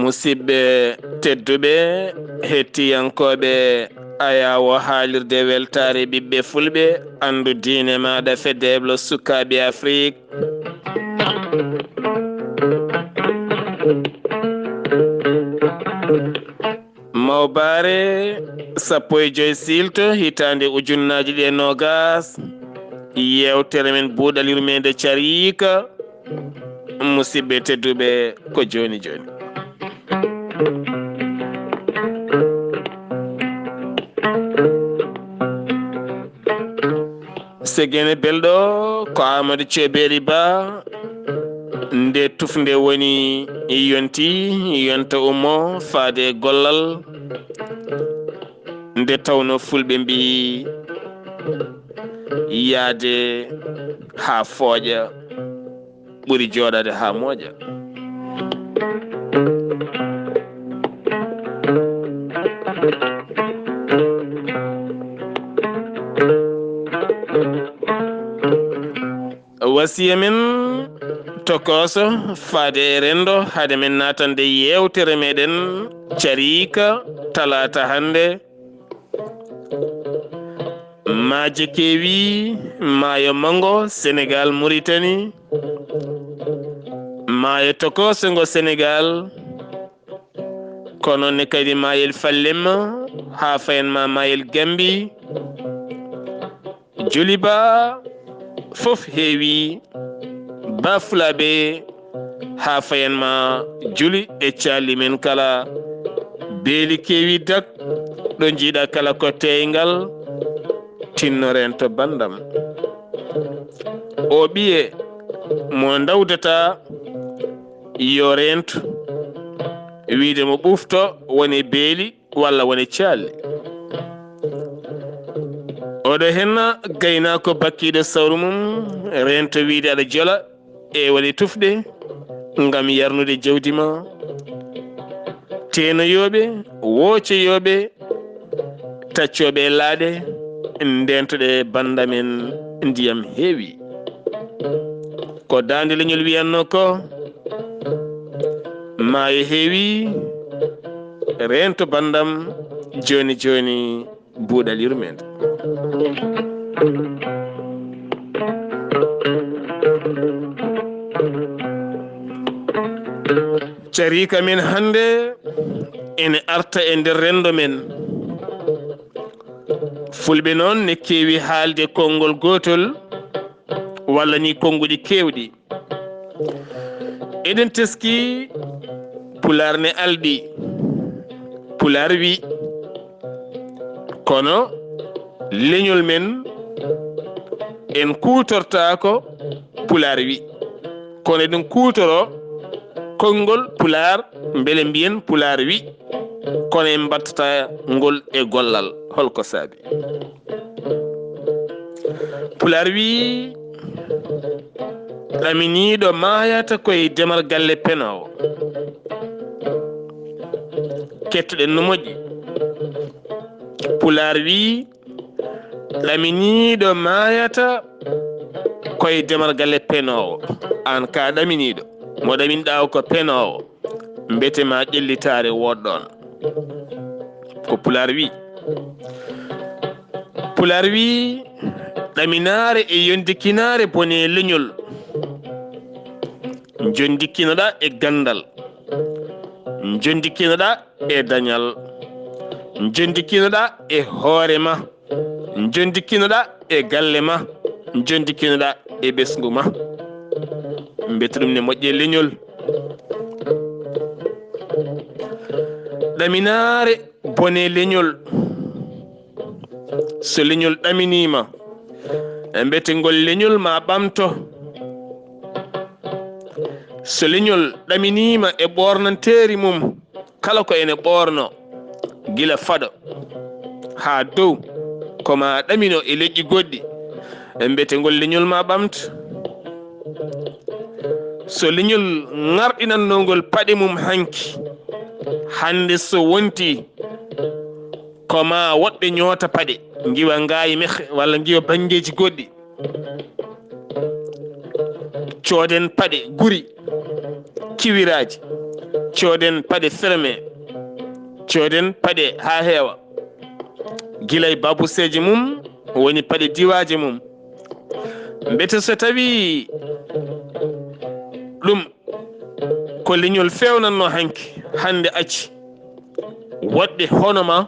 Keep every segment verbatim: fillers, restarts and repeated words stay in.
Musidɓe tedduɓe, hettiyankooɓe Ayaawo Haalirde Weltaare Ɓiɓɓe Fulɓe, Anndu Diine Maaɗa, Fedde Heblo Sukaaɓe Afrik. Mawbaare sappo e joy siilto, hitaande ujunnaaji ɗiɗi e noogas, yeewtere men Buuɗal Yurmeende Cariika. Musidɓe tedduɓe, ko jooni jooni. Segene belɗo ko Amadou Thioubéry Ba. Nde tufnde woni yonti, yonta ummo faade e gollal. Nde tawno fulɓe mbiyi, yaade haa fooƴa ɓuri jooɗaade haa moƴƴa. Wasiya men tokooso faade e renndo, hade men naatande yeewtere meɗen cariika talaata hannde. Maaje keewi, maayo Mango, Senegal, Mauritanie, maayo tokooso ngo Senegal, kono ne kadi maayel Fallemma, haa fayan ma maayel Gambi. Juli Ba fof heewi, Ba Fulaaɓe, haa fayan ma Juli e Caali men kala. Beeli keewi dak, ɗo njiiɗa kala ko teeyngal, tinno reento banndam. O ɓiye mo ndawdata yo reentu, wiide mo ɓufto woni beeli walla woni caali. Oɗo henna gaynaako bakkiiɗo sawru mum, reento wiide aɗa jola e woni tufde ngam yarnude jawdi ma. Teenoyooɓe, woocoyooɓe, taccooɓe e laaɗe, ndeentoɗe bannda men ndiyam heewi. Ko daande leñol wiyanno ko, maayo heewi, reento banndam, jooni jooni buuɗal yurmeende. Cariika men hannde ene arta e nder renndo men. Fulɓe noon ne keewi haalde konngol gootol, walla ni konnguɗi keewɗi. Eɗen teski Pulaar ne alɗi, Pulaar wi, kono leñol men en kuutortaako Pulaar wi, kono eɗen kuutoro konngol Pulaar, mbele mbiyen Pulaar wi, kono en mbattata ngol e gollal. Holko saabi? Pulaar wi, ɗaminiiɗo maayata koye demal galle penoowo. Kettoɗen no moƴƴi. Pulaar wi, ɗaminiiɗo maayata koye demal galle penoowo. Aan ka ɗaminiiɗo. Mo ɗaminɗaa o ko penoowo. Mbete ma ƴellitaare woɗɗoon. Ko Pulaar wi. Pulaar wi, ɗaminaare e yondikinaare bone leñol. Njondikinoɗa e ganndal. Njondikinoɗa e dañal. Njondikinoɗa e hoore ma. Njondikinoɗa e galle ma. Njondikinoɗa e ɓesngu ma. Mbete ɗum ne moƴƴe leñol. Ɗaminaare bone leñol. So leñol ɗaminiima, mbete ngol leñol ma ɓamto. So leñol ɗaminiima e ɓoornanteeri mum, kala ko ene ɓoorno, gila faɗo haa dow, ko ma ɗamino e leƴƴi goɗɗi. Mbete ngol leñol ma ɓamto. So leñol ŋarɗinannoo ngol paɗe mum hanki, hannde so wonti ko ma woɗɓe ñoota paɗe, ngiwa ngaayi mekhe walla ngiwa banngeeji goɗɗi. Cooden paɗe guri, kiwiraaji, cooden paɗe ferme, cooden paɗe haa heewa. Gila e babuseeje mum woni paɗe diwaaje mum. Mbete so tawii ɗum ko leñol feewnatnoo hanki, hannde acci woɗɓe hono ma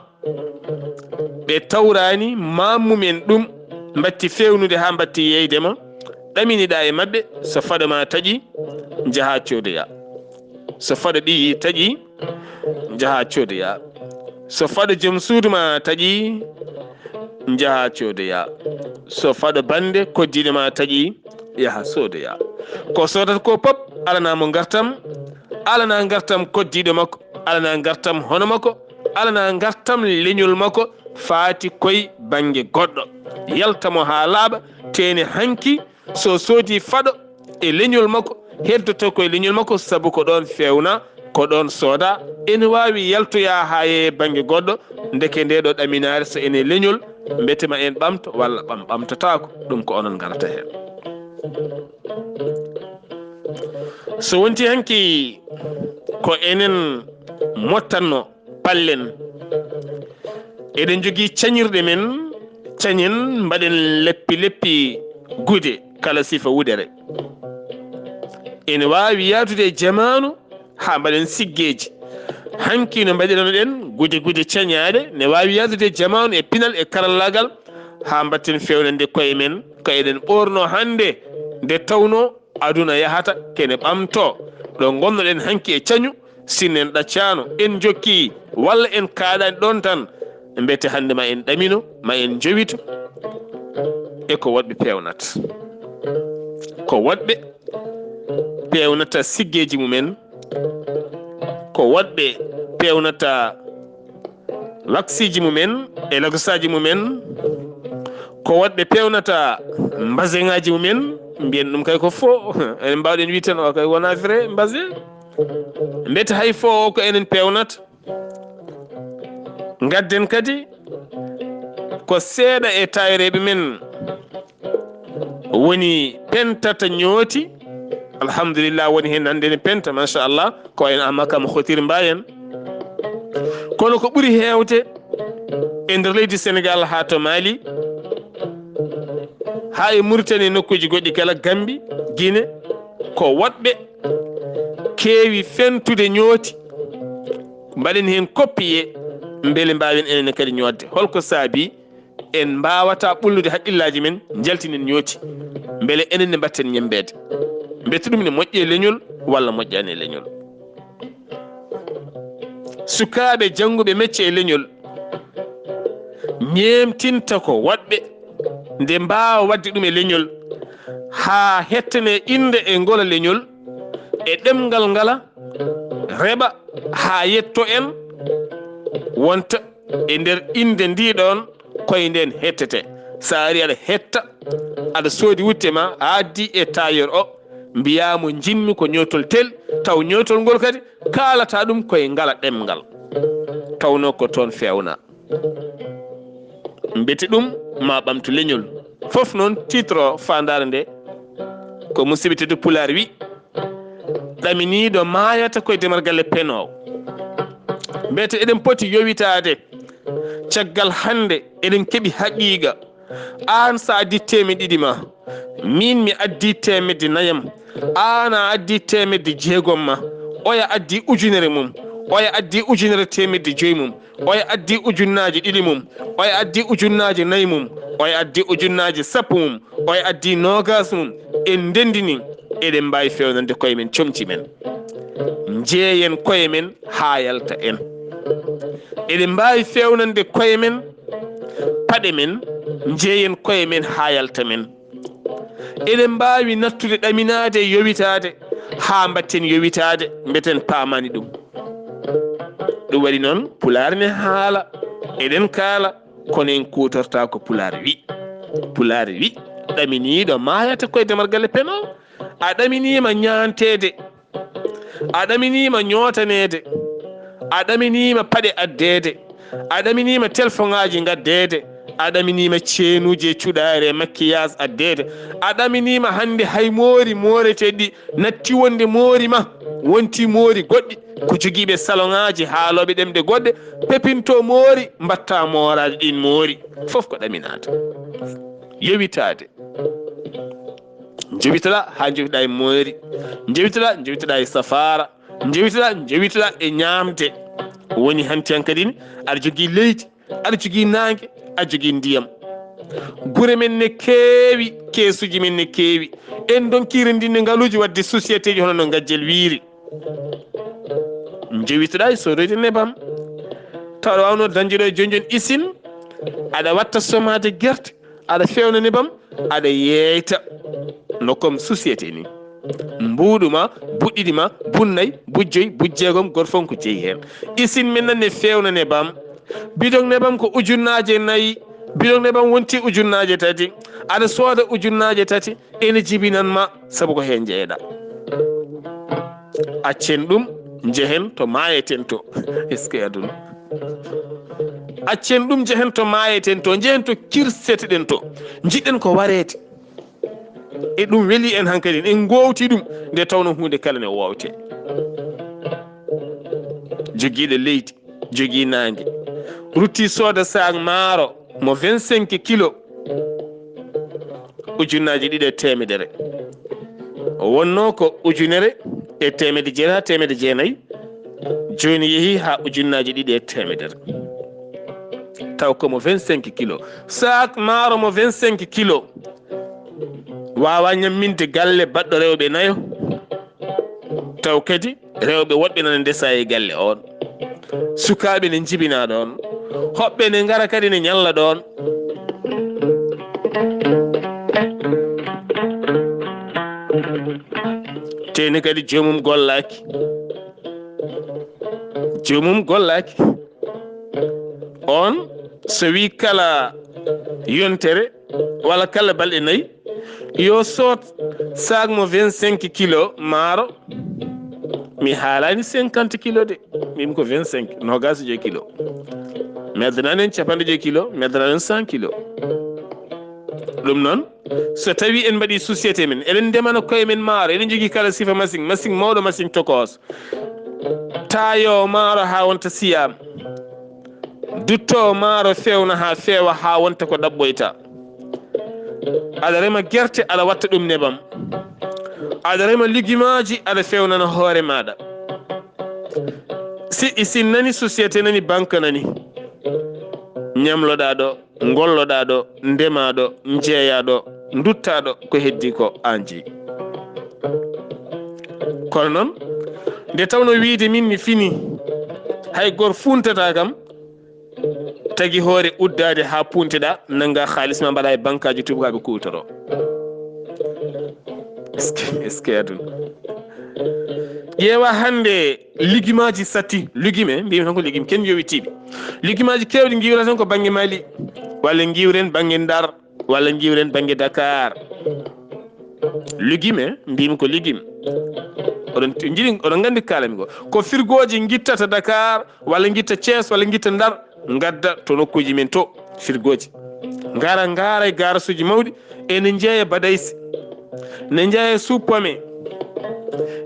ɓe tawraani maam mumen ɗum, mbatti feewnude haa mbatti yeeyde ma, ɗaminiɗaa e maɓɓe, so faɗo ma taƴi, njahaa coodoyaa. So faɗo ɓiyi taƴi, njahaa coodoyaa. So faɗo joom suudu ma taƴi, njahaa coodoyaa. So faɗo bannde koddiiɗo ma taƴi, yaha soodoyaa. Ko soodata ko pop alanaa mo ngartam, alanaa ngartam koddiiɗo makko, alanaa ngartam hono makko, alanaa ngartam leñol makko, faati koy bannge goɗɗo. Yalta mo haa laaɓa, teene hanki, so soodi faɗo e leñol makko, heddoto koye leñol makko, sabu ko ɗoon feewna, ko ɗoon sooda. Ene waawi yaltoyaa haa yeeye bannge goɗɗo, ndeke ndee ɗoo ɗaminaare so ene leñol, mbete ma en ɓamto walla ɓam-, ɓamtotaako. Ɗum ko onon ngarata heen. So wonti hanki ko enen mottanno, pallen. Eɗen njogii cañirɗe men, cañen, mbaɗen leppi leppi gude, kala sifa wudere. Ene waawi yahdude e jamaanu haa mbaɗen siggeeji. Hanki no mbaɗiranoɗen gude gude cañaaɗe, ne waawi yahdude e jamaanu e pinal e karallaagal haa mbaɗten feewnande koye men ko eɗen ɓoornoo hannde, nde tawnoo aduna yahata kene ɓamtoo. Ɗo ngonnoɗen hanki e cañu, sinno en ɗaccaano, en njokkii, walla en kaaɗaani ɗoon tan, mbete hannde ma en ɗamino, ma en njowito e ko woɗɓe peewnata. Ko woɗɓe peewnata siggeeji mumen, ko woɗɓe peewnata waksiji mumen e lagosaaji mumen, ko woɗɓe peewnata mbaseŋaaji mumen, mbiyen ɗum kay ko fo, enen mbaawɗen wiide tan o kay wonaa vrai mbase. Mbete hay fo o ko enen peewnata. Ngadden kadi ko seeɗa e taayoreeɓe men woni pentata ñooti. Alhamdulillah, woni heen hannde ne penta, machallah, ko en Amakam Hotir Mbayen. Kono ko ɓuri heewde e nder leydi Senegal haa to Mali, haa e Mauritanie, nokkuuji goɗɗi kala, Gambi, Guinée, ko woɗɓe keewi fentude ñooti, mbaɗen heen koppiye, mbele mbaawen enen kadi ñootde. Holko saabi en mbaawata ɓulnude haqqillaaji men, njaltinen ñooti, mbele enen ne mbaɗten ñemmbeede? Mbete ɗum ne moƴƴi e leñol walla moƴƴaani e leñol? Sukaaɓe jannguɓe mecce e leñol ñeemtinta ko woɗɓe nde mbaawa waɗde ɗum e leñol, haa hettane innde e ngola leñol e ɗemngal ngala, reɓa haa yetto en, wonta e nder innde ndi ɗoon koye nden hettete. So a ari aɗa hetta, aɗa soodi wutte ma, a addi e tailleur o, mbiyaa mo njiɗmi ko ñootol tel, taw ñootol ngol kadi kaalata ɗum koye ngala ɗemngal. Tawnoo ko toon feewna. Mbete ɗum ma ɓamtu leñol. Fof noon titre o, faandaare nde, ko musidɓe tedduɓe Pulaar wi, ɗaminiiɗo maayata koye demal galle penoowo. Mbete eɗen poti yowitaade, caggal hannde eɗen keɓi haqiiqa. Aan so a addi teemedde ɗiɗi ma, miin mi addi teemedde nayam, aan a addi teemedde jeegom ma, oya addi ujunere mum, oya addi ujunere teemedde joyi mum, oya addi ujunnaaji ɗiɗi mum, oya addi ujunnaaji nayi mum, oya addi ujunnaaji sappo mum, oya addi noogaas mum. En ndenndini, eɗen mbaawi feewnande koye men comci men. Njeeyen koye men haa yalta en. Eɗen mbaawi feewnande koye men paɗe men, njeeyen koye men haa yalta men. Eɗen mbaawi nattude ɗaminaade e yowitaade haa mbaɗten yowitaade, mbeten paamaani ɗum. Ɗum waɗi noon, Pulaar ne haala, eɗen kaala, kono en kuutortaako Pulaar wi. Pulaar wi, Ɗaminiiɗo maayata koye demal galle peno. A ɗaminiima ñaanteede. A ɗaminiima ñootaneede. A ɗaminiima paɗe addeede. A ɗaminiima telfoŋaaji ngaddeede. A ɗaminiima ceenuuje e cuɗaare e makiyaas addeede. A ɗaminiima hannde hay moori mooreteeɗi natti wonde moori ma, wonti moori goɗɗi. Ko jogiiɓe saloŋaaji haalooɓe ɗemɗe goɗɗe pepinto moori, mbatta mooraaji ɗin moori. Fof ko ɗaminaade. Yowitaade. Njowitoɗaa haa njowitoɗaa e moori. Njowitoɗaa, njowitoɗaa e safaara. Njowitoɗaa, njowitoɗaa e ñaamde. Woni hanti hankadi ni, aɗa jogii leydi, aɗa jogii naange, aɗa jogii ndiyam. Gure men ne keewi, keesuuji men ne keewi. En ndonki renndinde ngaluuji waɗde sociétéji hono no Ngajjel wiiri. Njowitoɗaa e soodoyde nebam. Tawa aɗa waawno dañde ɗo e jooni jooni usine, aɗa watta somaade gerte, aɗa feewna nebam, aɗa yeeyta no comme société ni. Mbuuɗu ma, buɗɗiɗi ma, bunnay, bujjoy, bujjeegom, goto fof ko jeyi heen. Usine men nan ne feewna nebam. Bidon nebam ko ujunnaaje nayi, bidon nebam wonti ujunnaaje tati. Aɗa sooda ujunnaaje tati, ene jibinan ma, sabu ko heen njeyeɗaa. Accen ɗum, njehen to maayeten to. Est-ce que aduna? Accen ɗum, njehen to maayeten to, njehen to kirseteɗen to. Njiɗɗen ko wareede. E ɗum weli en hankadi, en ngoowti ɗum, nde tawno huunde kala ne woowte. Jogiiɗo leydi, jogii naange, rutti sooda saak maaro mo vingt-cinq kilo, ujunnaaji ɗiɗi e teemedere. Wonnoo ko ujunere e teemedde jeetati haa teemedde jeenayi, jooni yehi haa ujunnaaji ɗiɗi e teemedere. Taw ko mo vingt-cinq kilo. Saak maaro mo vingt-cinq kilo waawaa ñamminde galle baɗɗo rewɓe nayo. Taw kadi rewɓe woɗɓe nana ndesa e galle oon. Sukaaɓe ne njibinaa ɗoon. Hoɓɓe ne ngara kadi ne ñalla ɗoon. Teeni kadi joomum gollaaki. Joomum gollaaki. Oon, so wii kala yontere walla kala balɗe nayi, yo sood saak mo vingt-cinq kilo maaro. Mi haalaani cinquante kilo de, mbimi ko vingt-cinq, noogaas e joy kilo. Mi addanaani en capanɗe joy kilo, mi addanaani en cent kilo. Ɗum noon, so tawii en mbaɗii société men, eɗen ndemana koye men maaro, eɗen njogii kala sifa masiŋ, masiŋ mawɗo, masiŋ tokooso. Taayoowo maaro haa wonta siyaam. Duttoowo maaro fewna haa feewa, haa wonta ko ɗaɓɓoyta. Aɗa rema gerte, aɗa watta ɗum nebam. Aɗa rema ligimaaji, aɗa fewnana hoore maaɗa. Si usine nani, société nani, banque nani, ñamloɗaa ɗo, ngolloɗaa ɗo, ndemaa ɗo, njeeyaa ɗo, nduttaa ɗo, ko heddii ko aan jeyi. Kono noon, nde tawno wiyde min mi fini, hay gooto fuuntataa kam, tagi hoore uddaade haa puunteɗaa, nanngaa haalis ma mbaɗaa e bankaaji tuubakaaɓe kuutoroo. Est-ce que, est-ce que aduna? Ƴeewa hannde ligimaaji satti, ligime, mbimi tan ko ligime, ken yowitiiɓe. Ligimaaji keewɗi ngiwra tan ko bannge Mali, walla ngiwren bannge Ndar, walla ngiwren bannge Dakar. Ligime, mbimi ko ligime. Oɗon njiɗi, oɗon nganndi kaalami ko. Ko firgooji ngittata Dakar, walla ngitta Thiès, walla ngitta Ndar, ngadda to nokkuuji men to, firgooji. Ngara, ngara e garasuuji mawɗi, ene njeeya badayse, ne njeeya suppome,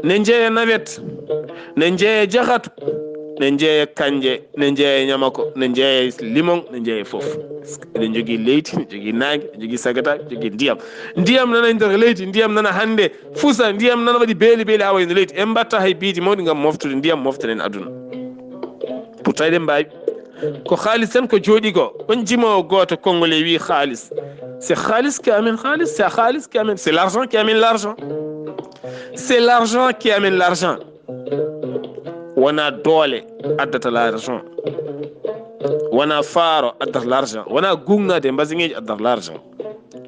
ne njeeya nawet, ne njeeya jahatu, ne njeeya kanje, ne njeeya ñamako, ne njeeya limon, ne njeeya fof. Eɗen njogii leydi, eɗen njogii naange, eɗen njogii sagata, eɗen njogii ndiyam. Ndiyam nana e nder leydi, ndiyam nana hannde fusa, ndiyam nana waɗi beeli beeli haa wayno leydi. En mbatta hay biidi mawɗi ngam moftude ndiyam, moftanen aduna. Pourtant eɗen mbaawi. Ko haalis tan ko jooɗi ko. On jimoowo gooto Congolais wii haalis. C'est haalis qui amène haalis, c'est haalis qui amène, c'est l'argent qui amène l'argent. C'est l'argent qui amène l'argent. Wonaa doole addata l'argent. Wonaa faaro addata l'argent. Wonaa guŋŋaade e mbasaŋeeji addata l'argent.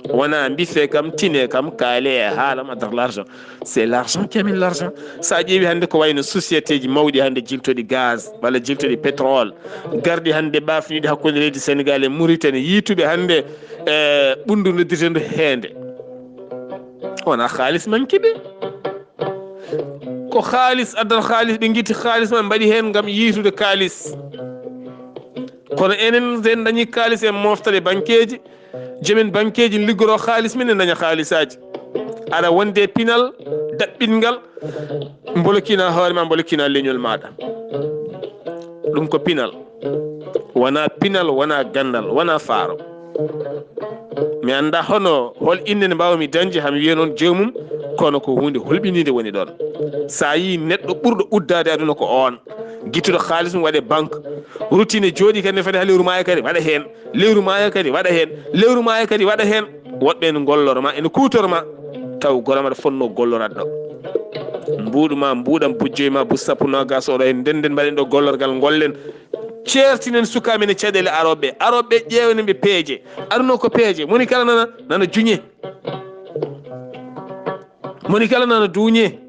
Wonaa mbife kam, tine kam, kaale e haalam addata l'argent. C'est l'argent qui amène l'argent. So a ƴeewi hannde ko wayno sociétéji mawɗi hannde jiltoɗi gaz walla jiltoɗi pétrole, garɗi hannde ɓaafniiɗi hakkunde leydi Sénégal e Mauritanie, yiituɓe hannde, eh, ɓunndu noddirteendu heende. Wona haalis manki ɓe. Ko haalis, addata haalis, ɓe ngitti haalis man, mbaɗi heen ngam yiitude kaalis. Kono enen, so en dañi kaalis, en moftata e bankeeji. Jomen bankeeji liggoro haalis, min en daña haalisaaji. Aɗa wonde e pinal daɓɓingal, mbolokina hoore ma, mbolokina leñol maɗa. Ɗum ko pinal. Wona pinal, wona gandal, wona faaro. Mi annda hono hol innde nde mbawmi dañde, haa mi wiya noon joomum, kono ko huunde hulɓininde woni ɗoon. So a yii neɗɗo ɓurɗo uddaade aduna ko oon. Gittuɗo haalis mum waɗe banque. Ruttine jooɗi kadi ne fadi haa lewru maayo kadi waɗa heen. Lewru maayo kadi waɗa heen. Lewru maayo kadi waɗa heen. Woɗɓe ene ngolloro ma, ene kuutoro ma. Taw goro maɗa fotnoo golloraade ɗo. Mbuuɗu ma, mbuuɗam, bujjoy ma, bus sappo noogas oɗo heen, ndenden mbaɗen ɗo gollorgal ngollen. Ceertinen sukaaɓe men e caɗeele arooɓe. Arooɓe ƴeewanen ɓe peeje. Aduna ko peeje. Moni kala nana, nana juñe. Moni kala nana duuñe.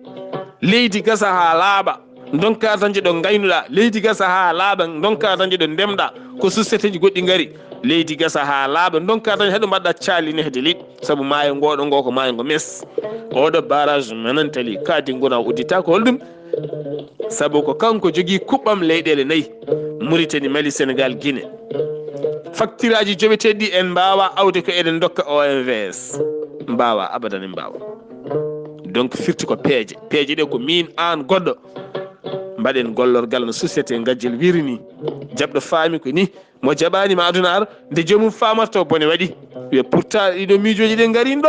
Leydi gasa haa laaɓa. Ndonka dañde ɗo ngaynuɗaa. Leydi gasa haa laaɓa. Ndonka dañde ɗo ndemɗaa. Ko sociétéji goɗɗi ngari. Leydi gasa haa laaɓa. Ndonka dañde haɗo mbaɗɗa caali nehde leydi. Sabu maayo ngooɗo ngoo ko maayo ngo mes. Oɗo barrage Manantali. Kaadi ngona uddita ko holɗum? Sabu ko kanko jogii kuɓɓam leyɗeele nayi. Mauritanie, Mali, Sénégal, Guinée. Facture aji joɓeteeɗi ɗi en mbaawa awde ko eɗen ndokka O M V S. Mbaawa, abadan en mbaawa. Donc firti ko peeje. Peeje ɗe ko min, aan, goɗɗo. Mbaɗen gollorgal no société Gajel wiri ni. Jaɓɗo faami ko ni. Mo jaɓaani ma aduna ar, nde joomum faamarta o bone waɗi. Wiya pourtant ɗiɗo miijooji ɗe ngariin ɗo.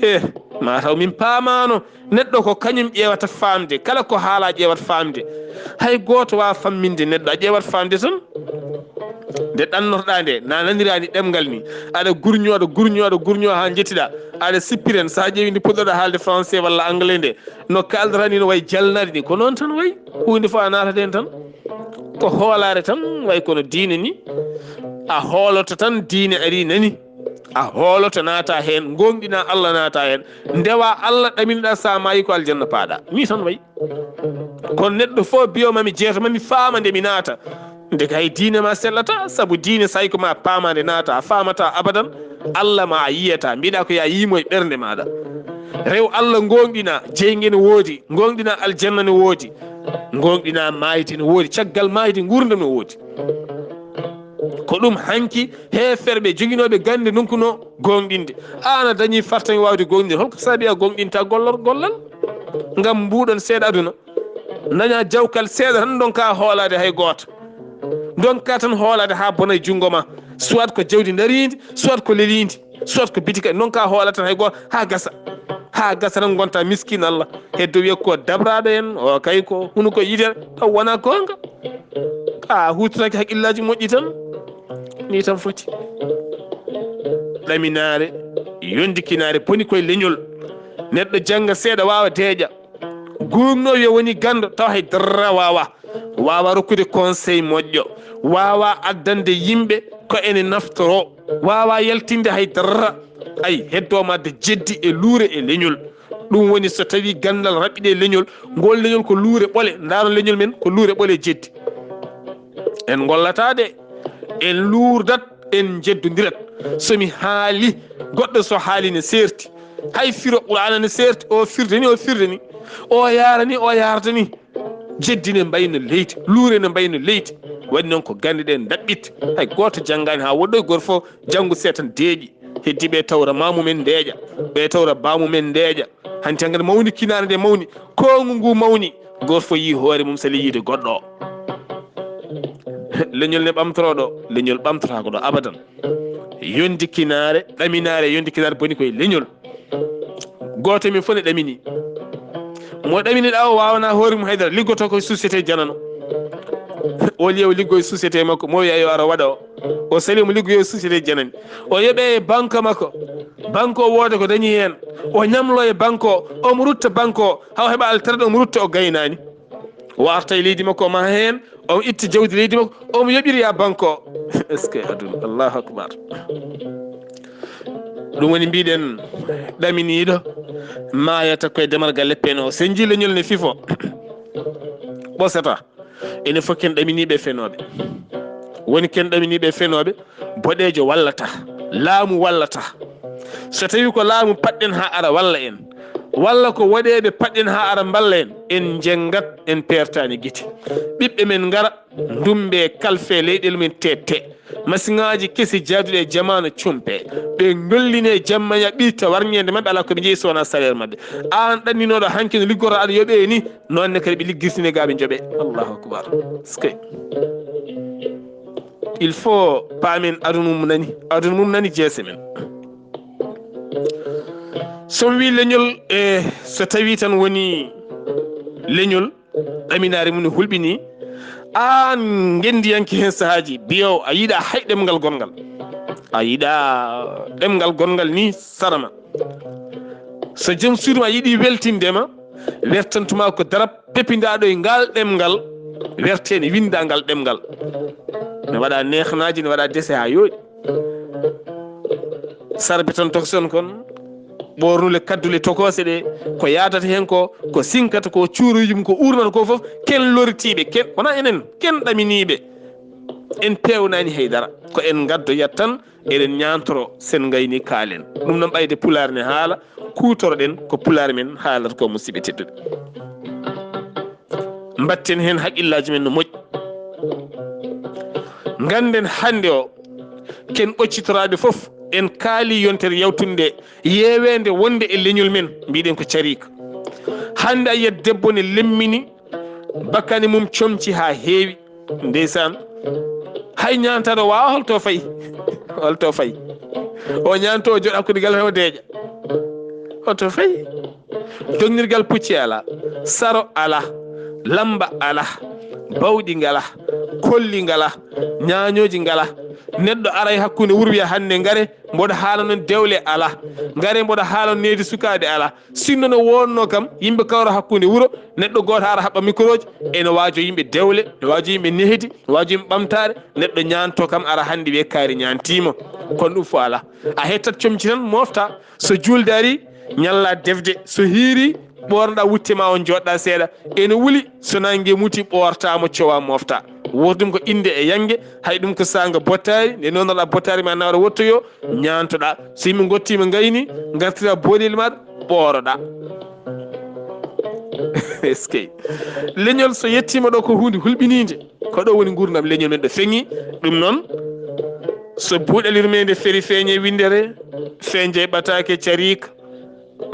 Eh, ma taw min paamaano. Neɗɗo ko kañum ƴeewata faamde. Kala ko haala ƴeewata faamde. Hay gooto waawa famminde neɗɗo. A ƴeewat faamde tan. Nde ɗannorɗaa nde, na naniraani ɗemngal ni. Aɗa gurño, aɗa gurño, aɗa gurño haa njettiɗaa. Aɗa sippiren, so a ƴeewi nde puɗɗoɗaa haalde français walla anglais nde. No kaaldata ni no wayi jalnaade ni. Ko noon tan wayi. Huunde fof a naatata heen tan. Ko hoolaare tan, way kono diine ni. A hooloto tan, diine ari nani. A hooloto, naata heen, ngoongɗina Allah, naata heen. Ndewa Allah, ɗaminoɗa, sa maayi ko aljanna paaɗa. Ni tan way. Kono neɗɗo fof biyo mami jeeto mami faama nde mi naata. Nde kay diine ma sellata, sabu diine say ko ma paama nde naata, a faamata abadan. Allah ma a yiyata, mbiɗa ko ya yiimo e ɓernde maɗa. Rew Allah ngoongɗina, jeyge ne woodi, ngoongɗina aljanna ne woodi, ngoongɗina maayde ne woodi, caggal maayde nguurndam ne woodi. Ko ɗum hanki heeferɓe joginooɓe gannde ndonkuno goongɗinde. Aan a dañi fartaŋ waawde goongɗinde, holko saabi a goongɗinta gollor gollal? Ngam mbuuɗon seeɗa aduna, daña jawkal seeɗa tan, ndonka hoolaade hay gooto. Ndonka tan hoolaade haa bona e junngo ma, soit ko jawdi ndariindi, soit ko leliindi. Soit ko bitika, non ka hoolata tan hay gooto haa gasa. Haa gasa tan ngonta miskin Allah. Heddo wiya ko dabraɗo en, o kay ko hunu ko yider, taw wona goonga. A huutoraki haqqillaaji moƴƴi tan. Ni tan foti. Ɗaminaare, yondikinaare boni koye leñol. Neɗɗo jannga seeɗa waawa deeƴa. Guurno wiya woni ganndo taw hay dara waawa. Waawa rokkude conseil moƴƴo. Waawa addande yimɓe ko ene naftoro. Waawa yaltinde hay dara. Ay, heddo madde jeddi e luure e leñol. Ɗum woni so tawi ganndal raɓɓiɗe leñol, ngol leñol ko luure ɓole. Ndaaro leñol men ko luure ɓole jeddi. En ngollata de, en luurdat, en jeddodirat. So mi haali, goɗɗo so haali ne seerti. Hay firo Qur'aana ne seerti, o firde ni, o firde ni. O yaara ni, o yaarata ni. Jeddi ne mbayno leydi, luure ne mbayno leydi. Waɗi noon ko gannde ɗe ndaɓɓit. Hay gooto janngaani haa woɗɗoy, gooto fof janngu seetan deeƴi. Heddi ɓe tawra maamumen ndeeƴa, ɓe tawra baamumen ndeeƴa. Hanti hankkadi mawni kinaare nde mawni, koongu ngu mawni. Gooto fof yii hoore mum sali yiide goɗɗo o. Leñol ne ɓamtoro ɗo, leñol ɓamtotaako ɗo abadan. Yondi kinaare, ɗaminaare, yondi kinaare boni koye leñol. Gooto e men fof ne ɗamini. Mo ɗaminiɗa o waawana hoore mum haydara, liggoto ko société janano. O liya o liggoye société makko, mo wiya yo ara waɗa o. O sali mo liggoye société janani. O yoɓe e banque makko. Banque o wooda ko dañi heen. O ñamlo e banque o. Omo rutta banque o. Haw heɓa altarde omo rutta o gaynaani. O arta e leydi makko, o maha heen, omo itta jawdi leydi makko, omo yoɓiri ya banque o. Est-ce que aduna, Allahu akbar. Ɗum woni mbiɗen ɗaminiiɗo maayata koye demal galle peno. Sen jii leñol ne fifo. Ɓosata. Ene fof ken ɗaminiiɓe fenooɓe. Woni ken ɗaminiiɓe fenooɓe, boɗeejo wallata. Laamu wallata. So tawi ko laamu paɗɗen haa ara walla en. walla ko waɗeeɓe paɗɗen haa ara mballa en, en njenngat, en peertaani gite. Ɓiɓɓe men ngara, ndummbe kalfe leyɗeele men teette. Masiŋaaji kesi jaaduɗi e jamaanu compe. Ɓe ngolline jamma ya ɓitta warñeende maɓɓe alaa ko ɓe njeyi so wonaa salaire maɓɓe. Aan ɗanninooɗo hanki no liggoto aɗa yoɓee ni, noon ne kadi ɓe liggirtine gaa ɓe njoɓee. Allahu akbar. Skey. Il faut paamen aduna mum nani, aduna mum nani jeese men. So mi wii leñol, e so tawii tan woni leñol, ɗaminaare mum hulɓinii, aan ngenndiyanke heen sahaaji, biyo a yiɗaa hay ɗemngal gonngal. A yiɗaa ɗemngal gonngal ni sarama. So jom suudu ma yiɗi weltinde ma, wertantuma ko darap pepindaaɗo e ngal ɗemngal, wertee ne winnda ngal ɗemngal. Ne waɗa neehnaaji, ne waɗa dese haa yooɗi. Sarbe tan tokson kon, ɓoornule kaddule tokoose ɗe, ko yaadata heen ko, ko sinkata ko, cuuroyum ko urnata ko fof, ken loritiiɓe, ken, wona enen, ken ɗaminiiɓe. En peewnaani hay dara. Ko en ngaddoyat tan, eɗen ñaantoro sen ngayni kaalen. Ɗum noon ɓayde pulaar ne haala, kuutoroɗen ko pulaar men haalata ko, musidɓe tedduɓe. Mbatten heen haqqillaaji men no moƴƴi. Ngannden hannde o, ken ɓoccitoraaɓe fof, en kaali yontere yawtunde yeeweende wonde e leñol men, mbiɗen ko cariika. Hannde a yiyat debbo ne lemmini, bakane mum comci haa heewi. Ndeysaan. Hay ñaantaaɗo waawa holto fayi. Holto fayi. O ñaanto o joɗa hakkunde gal o deeƴa. Holto fayi. Dognirgal pucci alaa. Saro alaa. Lamba alaa. Bawɗi ngalaa. Kolli ngalaa. Ñaañooji ngalaa. Neɗɗo aray hakkunde wuro wiya hannde ngare mboɗo haala noon dewle alaa. Ngare mboɗo haala needi sukaaɓe alaa. Sinno no wonno kam, yimɓe kawra hakkunde wuro, neɗɗo gooto ara haɓɓa microji, ene waajo yimɓe dewle, ne waajo yimɓe nehdi, ne waajo yimɓe ɓamtaare, neɗɗo ñaanto kam ara hannde wiye kaari ñaantiima. Kono ɗum fof alaa. A hettat comci tan mofta, so juulde ari, ñalla defde, so hiiri, ɓoornoɗa wutte ma on jooɗɗa seeɗa. Ene wuli, so nangue muti ɓoortamo cowa mofta. Woto ɗum ko innde e yange, hay ɗum ko saanga bottaari, nde nonnoɗa bottaari ma nawra wottoyo, ñaantoɗa. So yimɓe gottima ngayni, gartira boolel maɗa, ɓooroɗa. Eskey. Leñol so yettima ɗo ko hunde hulɓininde. Ko ɗo woni gurdam leñol men ɗo feŋi. Ɗum noon, so buuɗal yurmeende feri feeñe winndere, feeñe ɓataake cariik,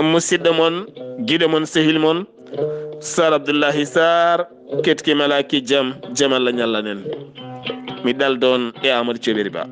musidɗo mon, giɗo mon, sehil mon, Sar Abdullahi Sar, ketki malaki jam, jam Allah ñallanen. Mi ɗal ɗon e Amadou Thioubéry Ba.